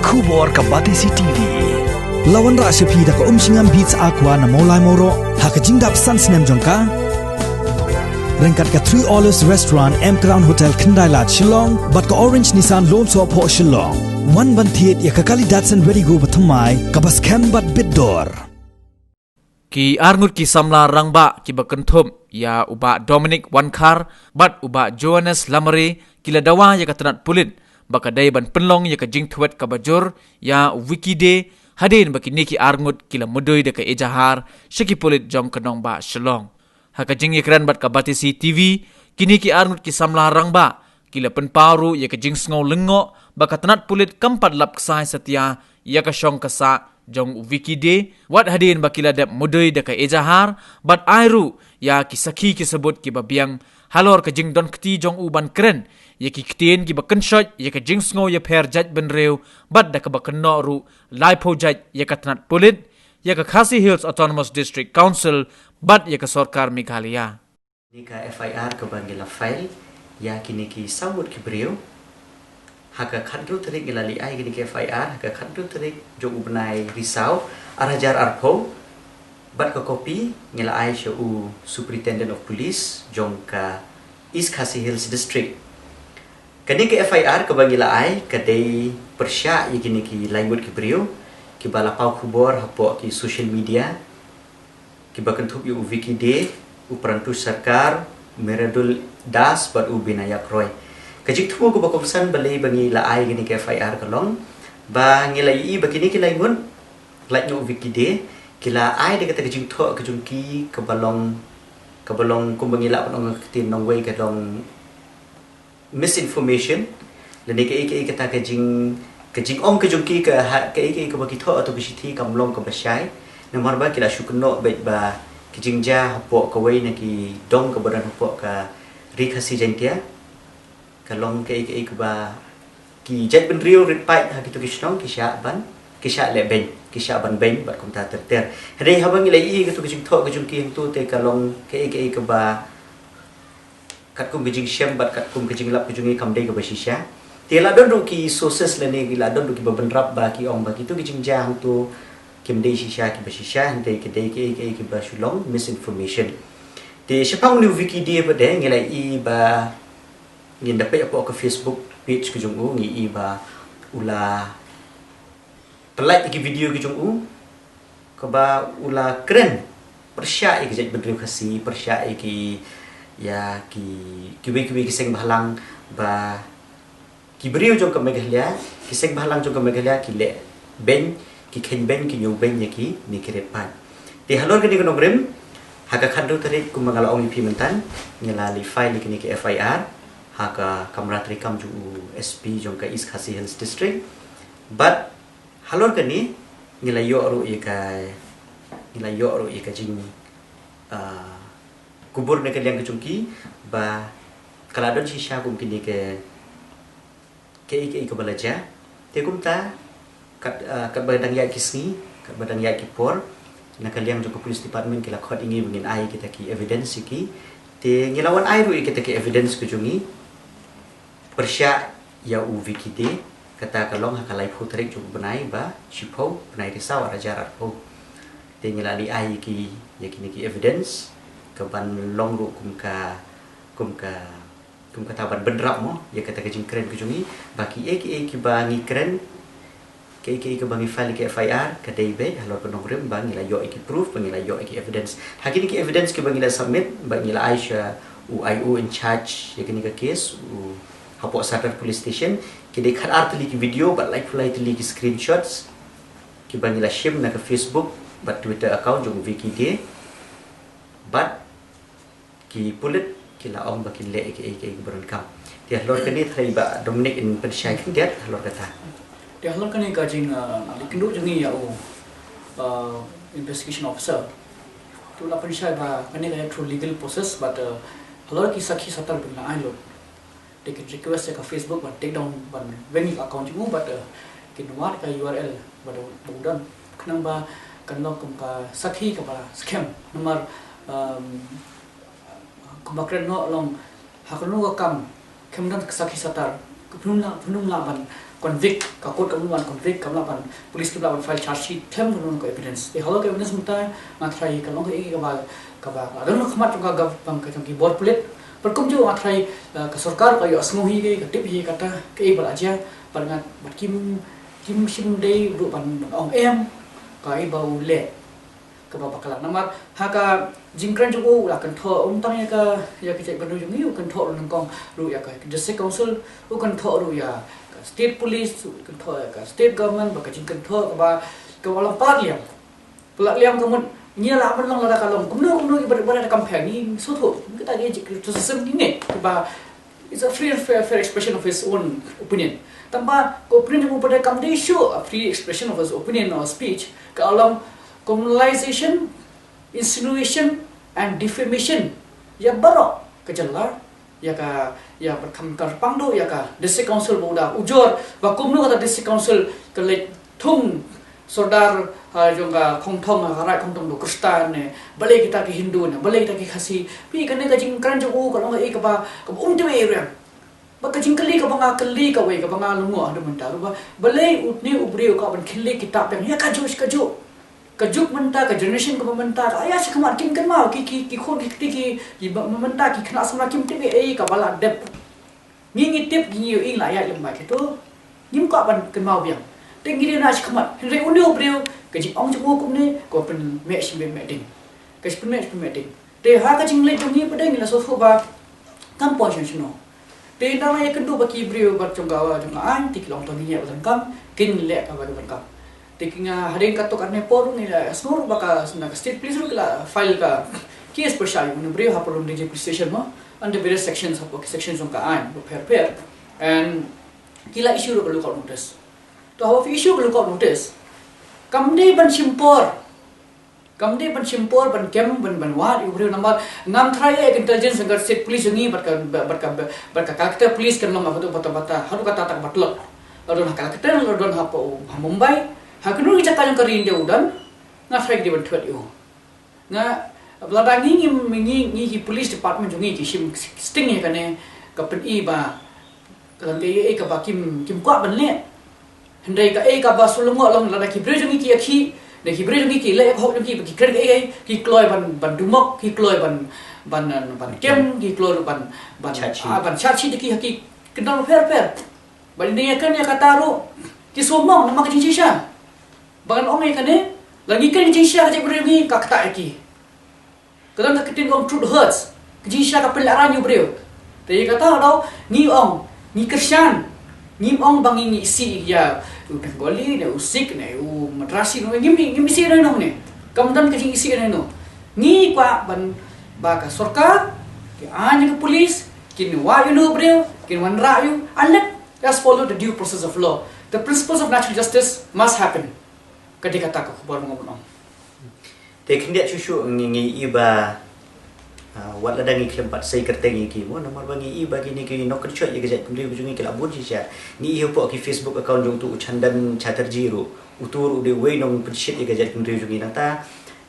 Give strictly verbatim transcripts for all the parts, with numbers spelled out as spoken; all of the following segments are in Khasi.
Khubor ka Batesi T V. La wanrah sha phi da ka Umshngam Beats Aqua na Mawlai Mawroh ha ka jingdap san snem jong ka. Ryngkat ka Three Olives Restaurant, M Crown Hotel, Khyndai Lad, Shillong, bad ka Orange Nissan Lumsohphoh, Shillong. Wan ban thied ïa ka kali Datsun Redi-GO bathymmai kaba skhem bad bit dor. Ki arngut ki samla rangbah kiba kynthup ïa u Bah Dominic Wankhar bad u Bah Johannes Lamare ki la dawa ïa ka tnat pulit ba ka dei ban pynlong ïa ka jingtwit kaba jur ïa u Vicky Dey, hadien ba kine ki arngut ki la mudui da ka ejahar sha ki pulit jong ka nongbah Shillong. Ha ka jingïakren bad ka Batesi T V, kine ki arngut ki samla rangbah ki la pynpaw ruh ïa ka jingsngew lyngngoh ba ka tnat pulit kam pat lap ksai satia ïa ka shong ka sah jong u Vicky Dey, wat hadien ba ki la dep mudui da ka ejahar bad ai ruh ïa ki sakhi ki sabut kiba biang halor ka jingdon kti jong u ban kren ïa ki ktien kiba kynshoit ïa ka jingsngew ïapher jaitbynriew bad da kaba kynnoh ruh laiphew jait ïa ka tnat pulit, ïa ka Khasi Hills Autonomous District Council bad ïa ka sorkar Meghalaya. Kane ka F I R kaba ngi la file ïa kine ki saw ngut ki briew. Ha ka khathynriew tarik ngi la leit ai kane ka F I R, ha ka khathynriew tarik jong u bnai Risaw, ar hajar arphew, bad ka kopi ngi la ai sha u Superintendent of Police jong ka East Khasi Hills District. Kane ka F I R kaba ngi la ai ka dei pyrshah ïa kine ki lai ngut ki briew kiba la paw khubor hapoh ki social media, kiba kynthup ïa u Vicky Dey, u Prantush Sarkar, Meradul Das bad u Binayak Roy. Ka jingthmu kaba kongsan balei ba ngi la ai kane ka F I R ka long ba ngi la ïohi ba kine ki lai ngut, lait na u Vicky Dey, ki la ai da kata ka jingthoh ka jong ki kaba long, kaba long kumba ngi lah ban ong ka ktien nongwei ka long misinformation, lane kaei kaei kata ka jing, ka jingong ka jong ki ka ha, kaei kaei kaba ki thoh hato ka shithi kam long kaba shai. Namar ba ki la shu kynnoh beit ba ka jingjia hapoh kawei na ki dong kaba don hapoh ka Ri Khasi Jaiñtia ka long kaei kaei kaba ki jaitbynriew rit paid ha kito ki shnong ki shah ban, ki shah leh beiñ, ki shah ban beiñ bad kumta ter ter. Hynrei haba ngi la ïohi kato ka jingthoh ka jong ki hangto te ka long kaei kaei kaba katkum ka jingshem bad katkum ka jinglap ka jong ngi kam dei kaba shisha. Te la don ruh ki sources lane ki la don ruh kiba bynrap ba ki ong ba kito ki jingjia hangto kim dei shisha kiba shisha, hynrei ki dei kiei kiei kiba shu long misinformation. Te shaphang une u Vicky Dey pat de ngi la ïohi ba ngin da peit hapoh ka Facebook page ka jong u ngi ïohi ba u la pyllait ïa ki video ki jong u kaba u la kren pyrshah ïa ki jaitbynriew Khasi, pyrshah ïa ki, ïa ki, kiwei kiwei ki seng bhalang ba ki briew jong ka Meghalaya, ki seng bhalang jong ka Meghalaya ki leh beiñ, ki kheiñ beiñ, ki ñiew beiñ ïa kine ki rit paid. Te halor kane ka nongrim, ha ka khathynriew tarik kumba nga la ong ïa phi mynta, ngi la leit file ïa kane ka F I R ha ka kamra treikam jong u S P jong ka East Khasi Hills District. Bad halor kane ngi la ïoh ruh ïa ka, ngi la ïoh ruh ïa ka jing, ah, khubor na ka liang ka jong ki ba ka la don shisha kum kine ki, kiei kiei kiba la jia. Te kumta kat, ah, katba dang ïaid ki sngi, katba dang ïaid ki por, na ka liang jong ka police department ki la khot ïa ngi ba ngin ai kita ki evidence ïa ki. Te ngi la wan ai ruh ïa kita ki evidence ka jong ngi pyrshah ïa u Vicky Dey, kata ka long ha ka laiphew tarik jong u bnai ba shiphew, bnai Risaw ar hajar arphew. Te ngi la leit ai ïa ki, ïa kine ki evidence ka ban long ruh kum ka, kum ka, kum kata ban bynrap mo ïa kata ka jingkren ka jong ngi ba kiei kiei kiba ngi kren, kiei kiei kiba ngi file ïa ki F I R ka dei beit halor ka nongrim ba ngi la ïoh ïa ki proof, ba ngi la ïoh ïa ki evidence. Ha kine ki evidence kiba ngi la submit ba ngi la ai sha u I O in charge ïa kane ka case, u hapoh Sadar Police Station, ki dei khatar tylli ki video bad laiphew lai tylli ki screenshots kiba ngi la shim na ka Facebook bad Twitter account jong u Vicky Dey. Bad ki pulit ki la ong ba kin leh ïa kiei kiei kiba donkam. Te halor kane tharai Bah Dominic in pynshai khyndiat halor kata. Te halor kane ka jing, uh, leit kynduh jong ngi ïa u, uh, investigation officer, te u la pynshai ba kane ka ïa through legal process bad, uh, halor ki sakhi satar ba ngi la ai lut, te kin request ïa ka Facebook ban take down, ban ban ïa ka account jong u bad, uh, kin wad ka U R L ba u don, khnang ba kan long kum ka sakhi kaba skhem. Namar, um, kumba kren noh long ha kano ka kam khlem don ka sakhi satar, ka phnom lah, phnom lah ban, convict, ka court kam lah ban convict, kam lah ban, police kam lah ban file charge sheet, them kam long ka evidence. Te halor ka evidence mynta nga tharai ka long ka ïa kaba, kaba ka don khmat jong ka gov-, bang ka jong ki bor pulit. Bad kumjuh nga tharai, eh, ka sorkar ka ïohsngew hi ka, ka tip hi kata ka ïa ba la jia, bad nga, bad kim, kim shym dei ruh ban ong em ka ïa ba u leh. Kaba bakla namar ha ka jingkren jong u la kynthoh um tang ïa ka, ïa ka jaitbynriew jong ngi, u kynthoh ruh nyngkong ruh ïa ka district council, u kynthoh ruh ïa ka state police, u kynthoh ïa ka state government, ba ka jingkynthoh kaba, kaba long palat liang. Palat liang ka mut ngi la ban long lada ka long kumno kumno ki ba, ba da kam pher ngi sngewthuh. Kita ki jik tu sem ngi ne ba it's a free and fair, fair expression of his own opinion. Tangba ka opinion jong u pat kam dei shuh a free expression of his opinion or speech, ka long criminalization, insinuation and defamation ïa baroh ka jylla, ïa ka, ïa ba kham kyrpang duh ïa ka district council ba u da ujor ba kumno kata district council ka leit thung sordar, ha, jong ka Khongthong, ha, ka Raid Khongthong ba u Khristan ne, balei kita ki Hindu ne, balei kita ki Khasi. Phi, kane ka jingkren jong u ka long ka ïa kaba, kaba um te ïa riang. Ba ka jingkylli kaba nga kylli kawei kaba nga lyngngoh haduh mynta ruh ba, balei une u briew u kwah ban khyllie kitab biang ïa kajuh kajuh. Kajuh mynta ka generation kaba mynta ka ïa shi khmat kim kynmaw ki, ki, ki khun ki kti ki, ki ba mynta ki khynnah samla kim tip ei ei kaba la dep. Ngi ngi tip ngi ïohi la ïaid lem bad kito. Ngim kwah ban kynmaw biang. Te ngi dei na shi khmat. Hynrei une u briew ka jingong jong u kumne ka pynmeh shi pynmeh ding. Ka shi pynmeh shi pynmeh ding. Te ha ka jingleh jong ngi pat ngi la sngewthuh ba kam poi shano shano. Te nda la ïakynduh ba ki briew ba jong ka, jong ka aiñ, te ki long tang ngi ïa ba donkam, kin leh kaba ki donkam. Te ki nga hadien katto katne por ngi la sngew ba ka, na ka state police ruh ki la file ka case pyrshah ïa une u briew hapoh Lumdiengjri police station mo, under various sections, hapoh ki sections jong ka aiñ ba pher pher. And ki la issue ruh ka lookout notice. To haba phi issue ka lookout notice, kam dei ban shim por. Kam dei ban shim por ban kem ban, ban wad ïa u briew namar ngam tharai ïa ka intelligence jong ka state police jong ngi bad ka, bad ka, bad ka Calcutta police kan long haduh bata bata, haduh kata tak batlot. La don ha Calcutta, la don hapoh, ha Mumbai, ha kano ki jaka jong ka ri India u don, nga tharai ki dei ban thwet ïa u. Nga, lada ngi, ngi, ngi, ngi ki police department jong ngi ki shim sting ïa kane, ka pyni ba ka long kaei kaei kaba kim, kim kwah ban leh. Hynrei kaei kaba shu lyngngoh long lada ki briew jong ngi ki ïakhih, da ki briew jong ngi ki leh ïa ka hok jong ki ba ki kren kaei kaei, ki kloi ban, ban dumok, ki kloi ban, ban, ban kem, ki kloi ban, ban, Charge sheet. Ah, ban charge sheet ïa ki ha ki kyndon pher pher. Ba ïa kane ïa kata ruh ki shu mong namar ka jingshisha. Ba ngan ong ïa kane, la ngi kren ka jingshisha ka jaitbynriew ngi ka ktah ïa ki. Ka don ka ktien ka ong truth hurts. Ka jingshisha ka pynlehrain ïa u briew. Te ïa kata daw ngi ong, ngi kyrshan. Ngim ong ba ngi, ngi isih ïa u Bengali ne u Sikh ne u Madrasi ne, ngim, ngim isih ïa no ne. Kam don ka jingisih ïa no. Ngi kwah ban ba ka sorkar ki aiñ ïa ka police, kin wad ïa u briew, kin wanrah ïa u, and let us follow the due process of law. The principles of natural justice must happen. Ka dei kata ka khubor ba nga ban ong. Te khyndiat shuh shuh ngi, ngi i ba, ah, wat lada ngi khlem pat sei kyrteng ïa ki mo, namar ba ngi i ba kine ki nongkynshoh ïa ka jaitbynriew jong ngi ki la bun shisha. Ngi i hapoh ki Facebook account jong utu u Chandan Chatterjee ruh. Utu ruh u dei uwei nongpynshit ïa ka jaitbynriew jong ngi, nangta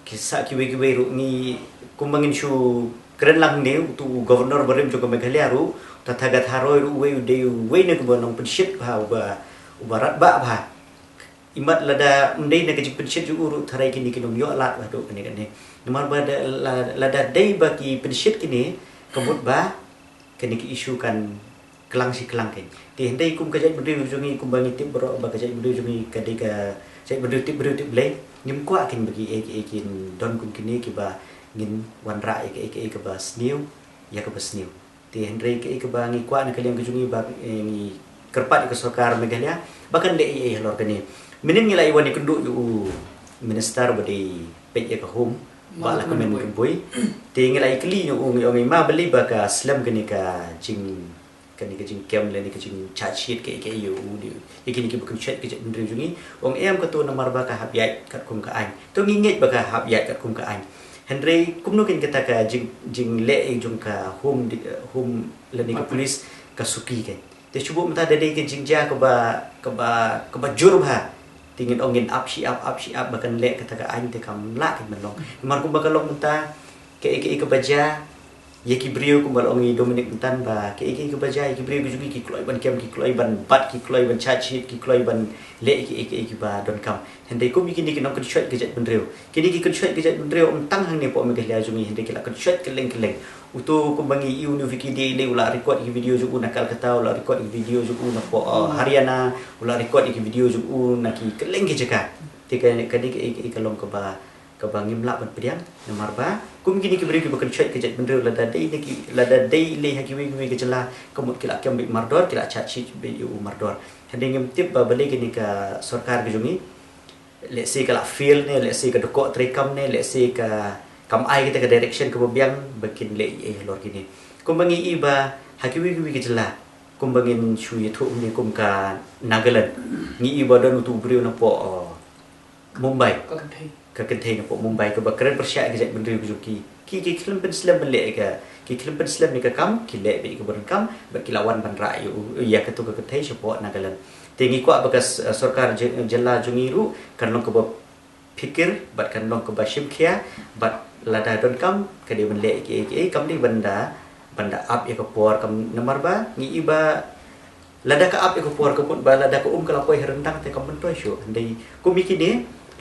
ki sa kiwei kiwei ruh ngi kumba ngin shu kren lang ne, utu u governor barim jong ka Meghalaya ruh, Tathagata Roy ruh uwei u dei uwei na kiba nongpynshit bha uba, uba radbah bha. Imat lada ym dei na ka jingpynshit jong u ruh tharai kine ki nongïoh lad haduh kane kane. Namar ba da, la, lada dei ba ki pynshit kine ka mut ba kane ka issue kan klang shi klang kein. Te hynrei kum ka jaitbynriew jong ngi kumba ngi tip baroh ba ka jaitbynriew jong ngi ka dei ka jaitbynriew tip briew tip Blei. Ngim kwah kein ba kiei kiei kin don kum kine kiba ngin wanrah ïa kiei kiei kaba sniew ïa kaba sniew. Te hynrei kaei kaba ngi kwah na ka liang ka jong ngi ba, eh, ngi kyrpad ïa ka sorkar Meghalaya ba kan leh ei ei halor kane. Mynhynnin ngi la ïa wan ïakynduh ïa u minister ba dei peit ïa ka home, Bah Lahkmen Rymbui. Te ngi la ïa kylli ïa u, ngi ong ïa ma balei ba ka slem kane ka jing, kane ka jingkem lane ka jing charge sheet kaei kaei ïa u dei. Ïa kine kiba kynshoh ka jaitbynriew jong ngi, ong em kato namar ba ka hap ïaid katkum ka aiñ. To ngi ngeit ba ka hap ïaid katkum ka aiñ. Hynrei kumno kein kata ka jing, jingleh jong ka home di-, home lane ka police ka suki kein. Te shu buh mynta da dei ka jingjia kaba, kaba, kaba jur bha. Te ngin ong ngin ap shi ap, ap shi ap ba kan leh kata ka aiñ te kam lah kein ban long. Namar kumba ka long mynta kaei kaei kaba jia Ïa ki briew kumba la ong i Dominic myntan ba ki, ki, ki ba jia, ïa ki briew ki jong ngi ki kloi ban kem, ki kloi ban bat, ki kloi ban charge sheet, ki kloi ban leh ki, ki, ki ba donkam. Hynrei kum ïa kine ki nongkynshoit ka jaitbynriew. Kine ki kynshoit ka jaitbynriew ym tang hangne hapoh Meghalaya jong ngi, hynrei ki la kynshoit kylleng kylleng. Uto kumba ngi ïohi u Vicky D lei u la record ïa ki video jong u na Kolkata, u la record ïa ki video jong u na poh, uh, Haryana, u la record ïa ki video jong u na ki kylleng ki jaka. Te ka, kane ka, ka, ka long kaba, kaba ngim lah ban pdiang, namar ba kum kine ki briew kiba kynshoit ka jaitbynriew, lada dei na ki, lada dei lei ha kiwei kiwei ki jylla, ka mut ki la kem beit mardor, ki la charge sheet beit ïa u mardor. Hynrei ngim tip ba balei kane ka sorkar ka jong ngi, let's say ka la fail ne, let's say ka dkoh treikam ne, let's say ka kam ai kita ka direction kaba biang ba kin leh ei halor kine. Kumba ngi i ba ha kiwei kiwei ki jylla, kumba ngin shu ïathuh ne kum ka Nagaland. Ngi i ba don utu u briew napoh, uh, Mumbai. Ka kynthei. Ka kynthei napoh Mumbai kaba kren pyrshah ïa ka jaitbynriew ka jong ki. Ki, ki khlem pynslem ban leh ka, ki khlem pynslem ïa ka kam, ki leh beit ïa kaba donkam, bad ki la wan ban rah ïa u, ïa katu ka kynthei shapoh Nagaland. Te ngi kwah ba ka s-, sorkar jy-, jylla jong ngi ruh kan long kaba phikir bad kan long kaba shim khia, bad lada donkam ka dei ban leh kiei kiei, kam dei ban da, ban da ap ïa ka por, kam, namar ba ngi i ba lada ka ap ïa ka por ka mut ba lada ka um ka la poi ha ryndang te kam myntoi shuh. Hynrei kum ïa kine,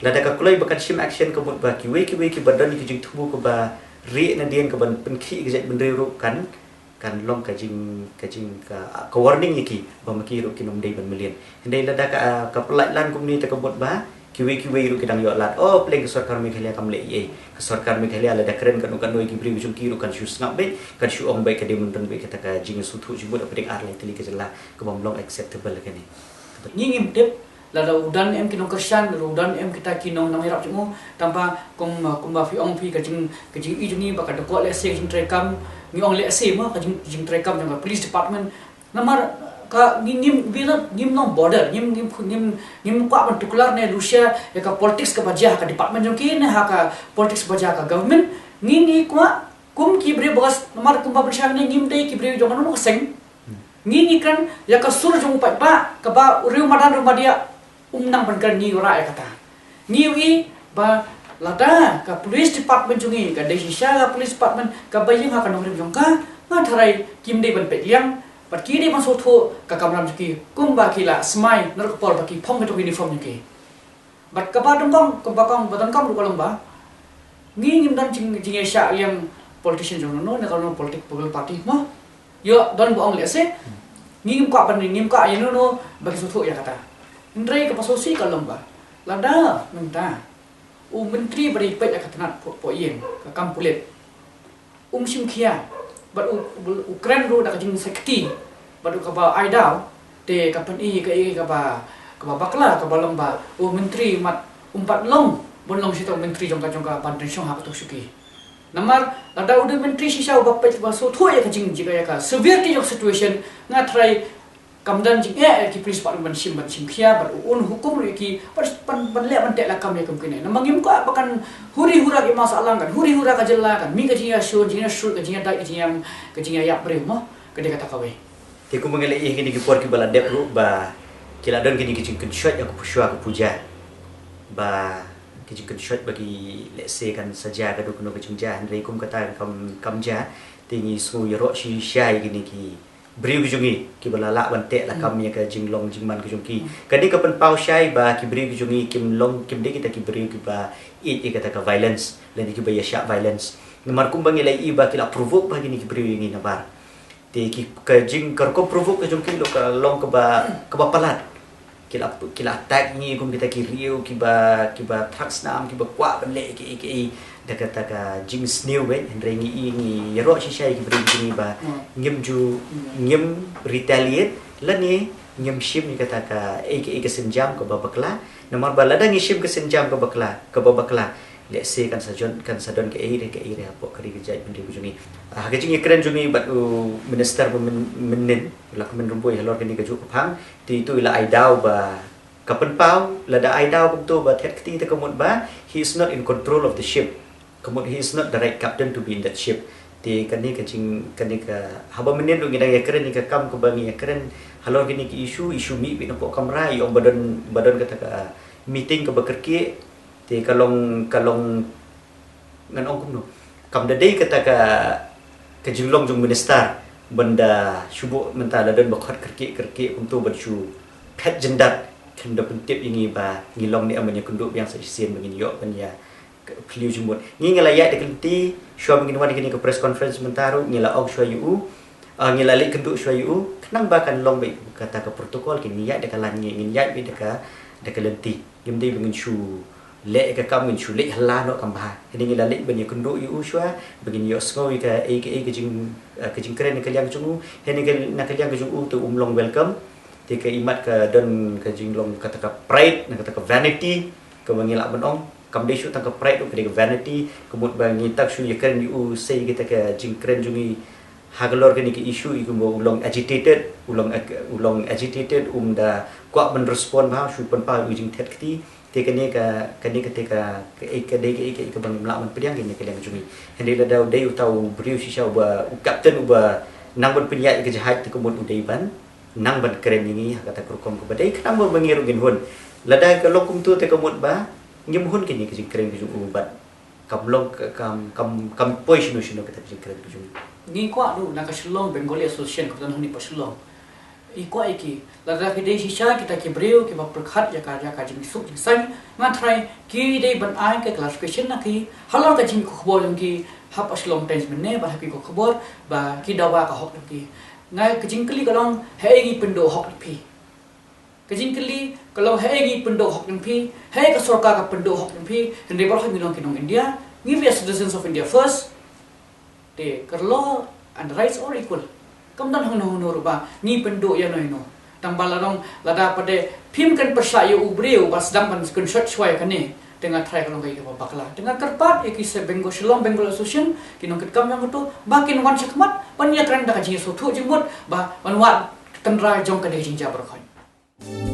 lada ka kloi ba kan shim action ka mut ba kiwei kiwei kiba don ïa ka jingthmu kaba rieh nadien kaban pynkhih ïa ka jaitbynriew ruh kan, kan long ka jing, ka jing, ka, ka warning ïa ki ba ma ki ruh kin ym dei ban mlien. Hynrei lada ka, ka pyllait lan kumne te ka mut ba kiwei kiwei ruh ki dang ïoh lad, oh, pleng ka sorkar Meghalaya kam leh ei ei. Ka sorkar Meghalaya lada kren kano kano ïa ki briew jong ki ruh kan shu sngap beit, kan shu ong beit ka dei ban don beit kata ka jingsngewthuh jingmut hapdeng ar lai tylli ka jylla, kaba ym long acceptable kane. Ngi ngim tip lada u don em ki nongkyrshan, lada u don em kita ki nong, nongïarap jong u, tangba kum, kumba phi ong phi ka jing, ka jing i jong ngi ba ka dkoh lehse ka jingtreikam, ngi ong lehse mo ka jing, jingtreikam jong ka police department. Namar ka ngi ngim, we not, ngim long bother, ngim, ngim, ngim, ngim kwah ban tuklar ne lusha ïa ka politics kaba jia ha ka department jong ki ne ha ka politics kaba jia ha ka government. Ngi, ngi kwah kum ki briew ba, namar kumba pynshai ne ngim dei ki briew jong kano kano ka seng. Ngi, ngi kren ïa ka sur jong u paidbah kaba u riew madan riew madiah um nang ban kren, ngi ïoh rah ïa kata. Ngi ïohi ba lada ka police department jong ngi ka dei shisha ka police department kaba ïeng ha ka nongrim jong ka, nga tharai kim dei ban peit liang bad ki dei ban sngewthuh ka kamram jong ki kumba ki la smai na ka por ba ki phong ka uniform jong ki. Bad kaba donkam, kaba kong ba donkam ruh ka long ba ngi ngim don jing, jingïashah liang politician jong no, ne ka long politic, political party mo. Ïoh don ba ong lehse ngi ngim kwah ban, ngim kwah ïa no no ba ki sngewthuh ïa kata. Hynrei kaba sngewsih ka long ba lada mynta u myntri ba dei peit ïa ka tnat poh, poh ïing, ka kam pulit, um shim khia bad u, u, u kren ruh da ka jingsekti bad u kaba ai daw, te ka pyni kaei kaba, kaba bakla, kaba long ba u myntri mat um pat long ban long shi tang myntri jong ka, jong ka ban pynshong ha kato ka shuki. Namar lada u dei myntri shisha uba peit, ba sngewthuh ïa ka jing, jing ïa ka severity jong ka situation, nga tharai kam don jingeh ïa ki police department ban shim, ban shim khia bad un hukum ruh ïa ki ban, ban, ban leh ban teh lakam ïa kum kine. Namar ngim kwah ba kan huri hura ki masalah, kan huri hura ka jylla, kan mih ka jingïashun, jingïashun, ka jingïadait, ka jingïa, ka jingïaïap briew mo. Ka dei kata kawei. Te kumba ngi la ïohi kine ki por kiba la dep ruh ba ki la don kine ki jingkynshoit ïa ka pyrshah ka puja, ba ki jingkynshoit ba ki lehse kan sa jia kano kano ka jingjia, hynrei kum kata kam, kam jia. Te ngi sngew ïaroh shisha ïa kine ki briew ki jong ngi kiba la lah ban teh lakam ïa ka jinglong jingman ka jong ki. Kane ka pynpaw shai ba ki briew ki jong ngi kim long, kim dei kita ki briew kiba ïeit ïa kata ka violence lane kiba ïashah violence. Namar kumba ngi la ïohi ba ki la provoke bha kine ki briew ïa ngi nabar. Te ki, ka jing, ka rukom provoke ka jong ki ruh ka long kaba, kaba palat. Ki la, ki la attack ngi kum kita ki riew kiba, kiba thrang snam, kiba kwah ban leh kiei kiei da kata ka jingsniew beit, hynrei ngi, ngi ïaroh shisha ïa ki briew ki jong ngi ba ngim ju, ngim retaliate lane ngim shim ïa kata ka, eh, ka, eh, ka sienjam kaba bakla. Namar ba lada ngi shim ka sienjam kaba bakla, kaba bakla, lehse kan sa jon, kan sa don kaei re, kaei re hapoh ka ri ka jaitbynriew ka jong ngi. Ah, ha ka jingïakren jong ngi bad u minister ba myn-, mynnin, u Lahkmen Rymbui, halor kane kajuh ka phang, te itu i la ai daw ba ka pynpaw, lada ai daw kumto ba thied kti te ka mut ba he is not in control of the ship. Ka mut he is not the right captain to be in that ship. Te kane ka jing, kane ka, haba mynnin ruh ngi dang ïakren ïa ka kam kaba ngi ïakren halor kine ki issue, issue mih beit napoh kamra, ïa ong ba don, ba don kata ka meeting kaba kyrkieh. Te ka long, ka long, ngan ong kumno, kam da dei kata ka, ka jinglong jong minister ban da shu buh mynta la don ba khot kyrkieh kyrkieh kumto ban shu phet jyndat, kan da pyntip ïa ngi ba ngi long ne em ban ïakynduh biang sa shisien ba ngin ïoh ban ïa phylliew jingmut. Ngi ngi la ïaid da ka lynti shuwa ba ngin wan ïa kane ka press conference mynta ruh ngi la ong shuwa ïa u, ah, ngi la leit kynduh shuwa ïa u khnang ba kan long ba kata ka protocol, ngi ïaid da ka lain, ngi ngin ïaid beit da ka da ka lynti. Ngim dei ba ngin shu leh ka kam, ngin shu leit hala noh kam bha. Hangne ngi la leit ban ïakynduh ïa u shuwa ba ngin ïohsngew ïa ka ei ka ei ka jing, eh, ka jingkren na ka liang jong u. Hangne ka na ka liang ka jong u te um long welcome. Te ka imat ka don ka jinglong kata ka pride na kata ka vanity kaba ngi lah ban ong. Kam dei shuh tang ka pride ruh, ka dei ka vanity. Ka mut ba ngi tak shu ïakren ïa u sei kata ka jingkren jong ngi halor kane ka issue, ïa kumba u long agitated, u long ag-, u long agitated, um da kwah ban respond bha, shu pynpaw ïa u jingthet kti. Te kane ka, kane ka te ka, ka ei ka dei ka ei ka ei kaba ngim lah ban pdiang kane ka liang jong ngi. Hynrei lada u dei uta u briew shisha uba, u captain uba nang ban pynïaid ïa ka jahaj, te ka mut u dei ban nang ban kren ïa ngi ha kata ka rukom kaba dei, khnang ba ngi ruh ngin hun. Lada ka long kumto te ka mut ba ngim hun kane ka jingkren ka jong u bad kam long ka, kam, kam, kam poi shano shano kata ka jingkren ka jong u. Ngi kwah ruh na ka Shillong Bengali Association kaba don hangne pat Shillong. Ngi kwah ïa ki, lada ki dei shisha kita ki briew kiba pyrkhat ïa ka, ïa ka jingsuk jingsaiñ, nga tharai ki dei ban ai ka clarification na ki halor ka jingkhublei jong ki ha pat Shillong Times mynne bad ha ki khubor ba ki dawa ka hok jong ki. Nga ka jingkylli ka long, haei ngi pynduh hok jong phi? Ka jingkylli ka long, haei ngi pynduh hok jong phi? Haei ka sorkar ka pynduh hok jong phi? Hynrei baroh ngi long ki nong India, ngi ïa citizens of India first. Te ka law and rights are equal. Kam don hangno hangno ruh ba ngi pynduh ïano ïano. Tang ba la dang lada pat de phim kan pyrshah ïa u briew ba sdang ban screenshot shuwa ïa kane, te nga tharai ka long kaei kaba bakla. Te nga kyrpad ïa ki se Bengal, Shillong Bengal Association, ki nongkitkam jong kato, ba kin wan shakhmat ban ïakren da ka jingsngewthuh jingmut ba ban wad tynrai jong kane ka jingjia baroh khoit.